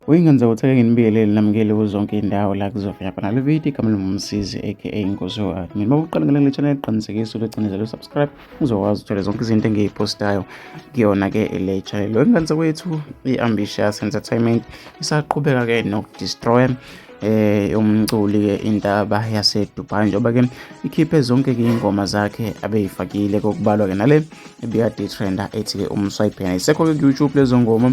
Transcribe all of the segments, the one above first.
Uyingenza ukuthi ake nginibingelele namukele kuzo zonke iy'ndawo la kuzofika khona le video. Igama lomsizi aka Inkosi Admin. Uma uqala ngale channel, qinisekisa ukuthi ucinezele u-subscribe, uzokwazi ukuthola zonke izinto engiy'postayo kuyona-ke le channel. Lo kwethu i-Ambitious Entertainment isaqhubeka-ke noku-destroy umculi ke Intaba yaseDubai, njengoba ke ikhiphe zonke ke ingoma zakhe abeyifakile, kokubalwa ke nale ebikade i-trenda ethi ke Umswayibhena. Isekho ke ku-YouTube lezo ngoma,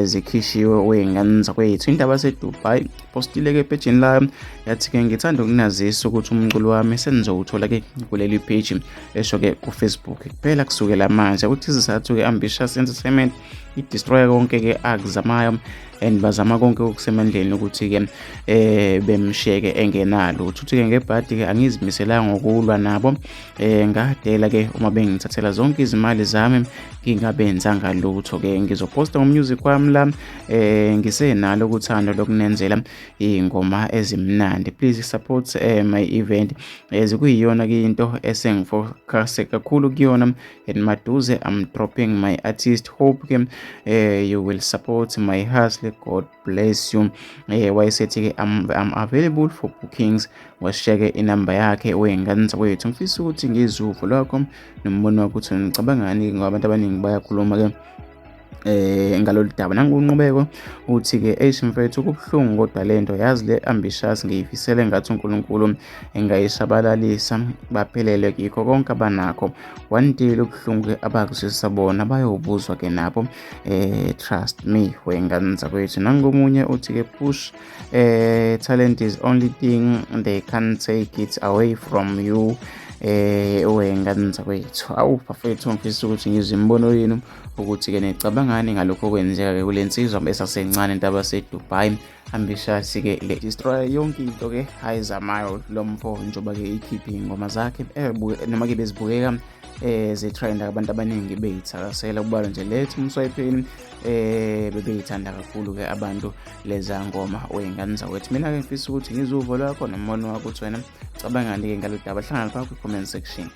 zikhishiwe wey'ngane zakwethu. Intaba yaseDubai postile ke epejini layo, yathi ke, "Ngithanda ukunazisa ukuthi umculo wami senizowuthola ke kuleli page," esho ke ku-Facebook kuphela kusukela manje. Uthi izizathu ke, Ambitious Entertainment i-destroy konke ke akuzamayo and bazama konke okusemandleni ukuthi-ke bemsheke engenalo. Uthi-ke ngebhadi-ke angizimiselanga ngokulwa nabo, ngadela-ke uma bengithathela zonke izimali zami ngingabenzanga lutho-ke. Ngizophosta ngo-music wami la, ngisenalo ukuthando lokunenzela iy'ngoma ezimnandi. Please support my event, zikuyiyona-ke into esengi-focus kakhulu kuyona and maduze I'm dropping my artist. Hope ke you will support my hustle. God bless you." Wayesethi ke, I'm available for bookings," washiya-ke inamba yakhe. Wey'ngane zakwethu, ngifisa ukuthi ngizwe uvo lwakho nombono wakho ukuthi nicabangani, ngoba abantu abaningi bayakhuluma-ke ngalolu daba. Nangunqubeko uthi-ke, "Eish mfethu, kubuhlungu kodwa lento yazi, le Ambitious ngiyifisele ngathi uNkulunkulu engayishabalalisa, baphelele kikho konke abanakho. One day lobuhlungu-ke abakuzwisa bona bayobuzwa-ke nabo, trust me." Wey'ngane zakwethu, nangomunye uthi-ke, "Push, talent is only thing they can't take it away from you." Wey'ngane zakwethu, awu bafethu, ngifisa ukuthi ngizwe imibono yenu ukuthi-ke nicabangani ngalokho okwenzeka-ke kule nsizwa esasencane Intaba yaseDubai Ambitious-ke le destroy yonke into-ke ayizamayo lo mfo, njengoba-ke ikhiphe iy'ngoma zakhe noma-ke bezibukeka zitrenda, abantu abaningi beyithakasela, kubalwa nje lethi Umswayipheni, bebeyithanda kakhulu-ke abantu leza ngoma wey'ngane zakwethu. Mina-ke ngifisa ukuthi ngizwe uvo lwakho nombono wakho ukuthi wena cabangani-ke ngalolu daba. Hlangana lapha kwi-comment section.